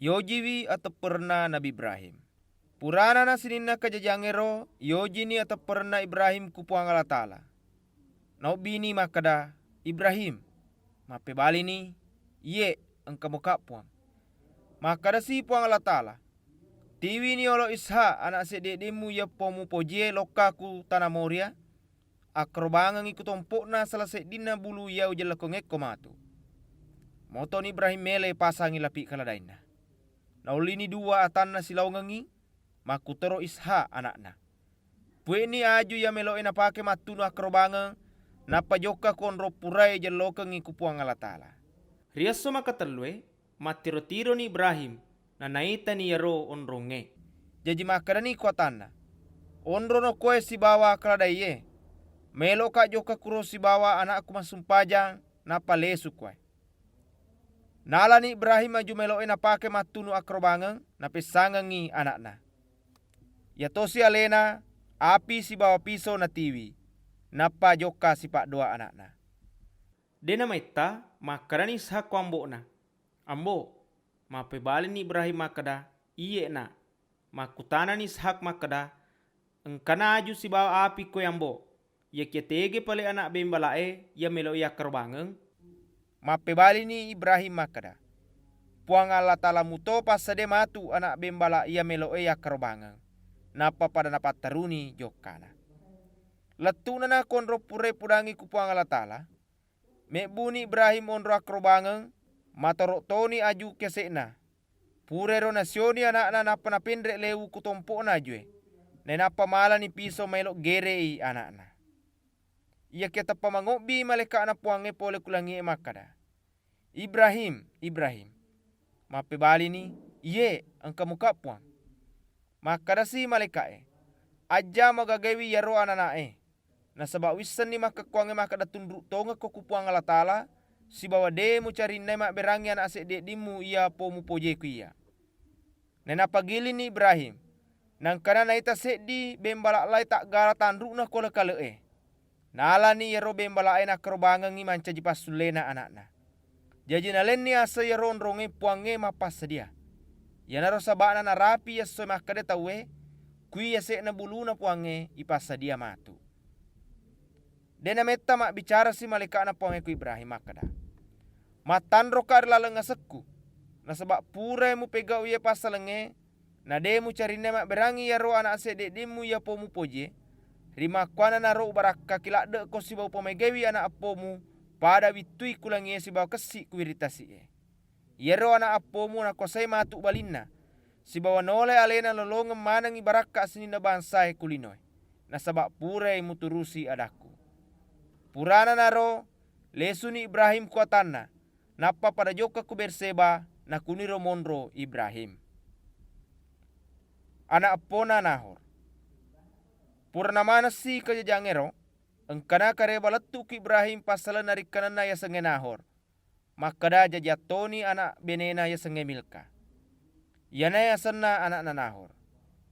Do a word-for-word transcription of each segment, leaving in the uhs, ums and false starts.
Yojiwi atepperenna Nabi Ibrahim. Puranana sininna kajajangngéro, yojini atepperenna Ibrahim ku Puang Allataala. Naobbini makkeda, "Ibrahim!" Mappébalini, "Iyé, engka moka, Puang." Makkedasi Puang Allataala, "Tiwini yolo Ishak, ana' séddi-séddimmu iya po mupojiyé, lokka ku tana Moria, akkarobangengngi ku tompo'na sala séddinna bulu iya ujellokengngékko matu." Motoni Ibrahim mélé pasangngi lapi kaladainna. Naullini duwa atanna silaongengngi, makkutoro Ishak ana'na. Pué'ni aju iya mélo'é napaké mattunu akkarobangeng, nappa jokka ku onrong puraé jellokengngi ku Puang Allataala. Ri esso makatellué, mattiro-tironi Ibrahim, nanaitani iyaro onrongngé. Jaji makkedani ku atanna, "Onrono koé sibawa kaladaiyé. Mélo'ka jokka kuro sibawa ana'ku massumpajang, nappa lésu koé." Nalani Ibrahim aju mélo'é napaké mattunu akkarobangeng, napéssangengngi ana'na. Iyatosi aléna, api sibawa piso natiwi, nappa jokka sipaddowa ana'na. Dé namaitta, makkedani Ishak ku ambo'na, "Ambo'." Mappébalini Ibrahim makkeda, "Iyé, Nak." Makkutanani Ishak makkeda, "Engkana aju sibawa api koé, Ambo'? Iyakiya tégé palé ana' bémbala'é iya mélo'i akkarobangeng?" Mappébalini Ibrahim makkeda, "Puang Allataala muto passadia matu ana' bémbala iya mélo'é yakkarobangeng." Nappa pada napatteruni jokkana. Lettu'na nakonro puraé pudangngi ku Puang Allataala, mébbuni Ibrahim onrong akkarobangeng, matoro' toni aju kése'na. Purairo nasioni ana'na nappa napénré' léwu ku tompo'na ajué. Nainappa malani piso maélo' géré'i ana'na. Iyakiya teppa mangobbi malaéka'na Puwangnge polé ku langié makkeda, "Ibrahim, Ibrahim!" Mappébalini, "Iyé, engka muka, Puwang." Makkedasi malaéka'é, "Ajja magagaiwi iyaro anana'é. Nasaba wissenni makkekkuwangngé makkeda tunru' tongekko ku Puwang Allataala, sibawa dé mucarinnai mabbérangngi ana' séddi-séddimmu iya po mupojéku iyya." Nainappa gilinni Ibrahim, naengkana naita séddi bémbala lai taggala tanru'na ku kale'-kale'é. Nalani iyaro bémbala'é nakkarobangengngi mancaji passulléna ana'na. Jaji nalenni aseng iyaro onrongngé Puwangnge mappassadia. Iyanaro saba'na narapi essoé makkeda tauwé, "Kui yasé'na buluna Puwangnge ipassadia matu." Dé nametta mabbicarasi malaéka'na Puwangnge ku Ibrahim makkeda, "Mattanroka ri laleng asekku, nasaba purai mupégau iyaé passalengngé, na dé mucarinnai mabbérangngi iyaro ana' séddi-séddimmu iya po mupojiyé. Rimakkuwannanaro ubarakkaki ladde'ko sibawa upamégaiwi ana' eppomu pada wittui ku langié sibawa kessi' ku wiring tasi'é. Iyaro ana' eppomu nakuwasai matu balinna, sibawa nolai aléna lolongeng manengngi barakka' sininna bangsaé ku linoé, nasaba purai muturusi adakku." Purananaro, lésuni Ibrahim ku atanna, nappa pada jokka ku Bérséba, nakuniro monro Ibrahim. Ana' eppona Nahor. Purana manessi kajajangngéro, engkana karéba lettu' ku Ibrahim passalenna rikkanenna yasengngé Nahor. Makkeda jajiang toni ana' bénéna yasengngé Milka. Iyanaé asenna ana'na Nahor.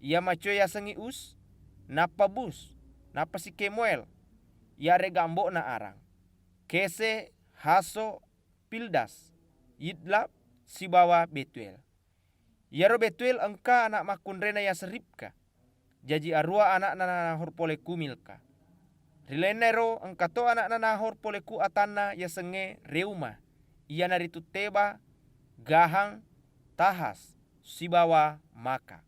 Iya macoé yasengngi Us, nappa Bus, nappa si Kemuél, iyaré'ga ambo'na Arang, Késé, Haso, Pildas, Yidlaf, sibawa Bétuél. Iyaro Bétuél engka ana' makkunraina yaseng Ribka. Jaji aruwa ana'na Nahor polé ku Milka. Ri lainnaéro engkato ana'na Nahor polé ku atanna yasengngé Réuma, iyanaritu Téba, Gahang, Tahas, sibawa Maka.